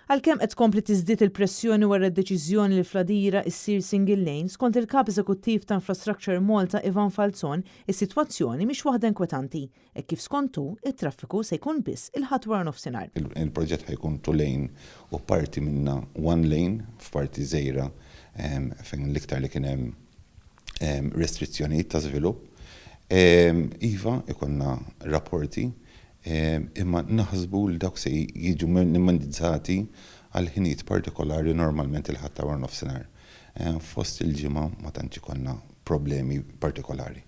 Għalkemm qed tkompli tiżdied il-pressjoni wara d-deċiżjoni li fl-Għadira issir single lane, skont il-Kap Eżekuttiv ta' Infrastructure Malta Ivan Falzon, is-sitwazzjoni mhix waħda inkwetanti, hekk kif skont hu, it-traffiku se jkun biss il-Ħadd waranofsinhar. Il-proġett ħa jkun two lane u parti minnha one lane f'parti żgħira fejn l-iktar li kien hemm restrizzjonijiet ta' żvilupp. Iva, ikollna rapporti, imma naħsbu li dawk se jiġu minimizzati għal ħinijiet partikolari normalment il-Ħadd ta' wara nofsinhar. Fost il-ġimgħa ma tantx ikollna problemi partikolari.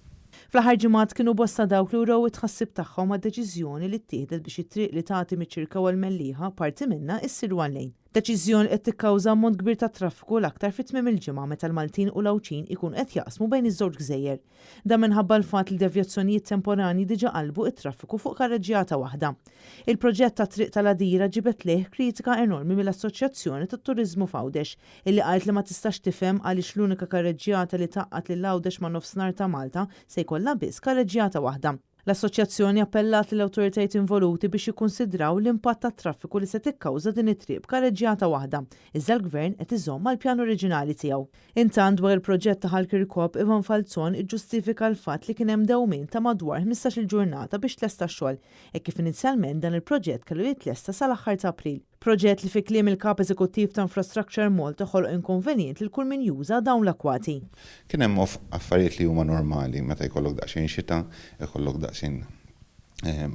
Fl-aħħar ġimgħat kienu bosta dawk li wrew it-tħassib tagħhom għad-deċiżjoni li ttieħdet biex it-triq li tagħti miċ-Ċirkew għall-Mellieħa parti minnha issir one lane. Deċiżjoni li qed tikkawża ammont kbir ta' traffiku l-aktar fi tmiem il-ġimgħa meta l-Maltin u l-Għawdxin ikunu qed jaqsmu bejn iż-żewġ gżejjer. Dan minħabba l-fatt li devjazzjonijiet temporanji diġà qalbu t-traffiku fuq karreġġjata waħda. Il-proġett tat-Triq tal-Għadira ġibed lejh kritika enormi mill-Assoċjazzjoni tat-Turiżmu f'Għawdex illi qalet li ma tistax tifhem għaliex l-unika karreġġjata li tgħaqqad lil Għawdex man-Nofsinhar ta' Malta se jkollha biss karreġġjata waħda. L-Assoċjazzjoni appellat lill-awtoritajiet involuti biex jikkunsidraw l-impatt tat-traffiku li se tikkawża din it-triq b'karreġġjata waħda, iżda l-Gvern qed iżomm mal-pjan oriġinali tiegħu. Intant dwar il-proġett ta' Ħal Kirkop, Ivan Falzon iġġustifika l-fatt li kien hemm dewmien ta' madwar 15-il ġurnata biex tlesta x-xogħol, hekk kif inizjalment dan il-proġett kellu jitlesta sal-aħħar ta' April. Proġett li fi kliem il-Kap Eżekuttiv ta' Infrastructure Malta ħoloq inkonvenjent lil kull min juża dawn l-akkwati. Kien hemm affarijiet li huma normali meta jkollok daqsxejn xita, ikollok daqsxejn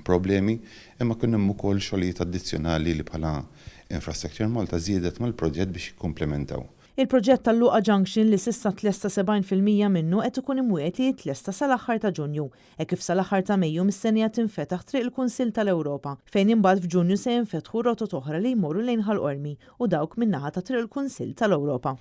problemi, imma kien hemm ukoll xogħlijiet addizzjonali li bħala Infrastructure Malta żiedet mal-proġett biex jikkumplementaw. Il-proġett tal-Luqa Junction li s'issa tlesta 70% minnu qed ikun imwiegħed li jitlesta sal-aħħar ta' Ġunju, hekk kif sal-aħħar ta' Mejju mistennija tinfetaħ Triq il-Kunsill tal-Ewropa, fejn imbagħad f'Ġunju se jinfetħu rotot oħra li jmorru lejn Ħal Qormi u dawk min-naħa ta' Triq il-Kunsill tal-Ewropa.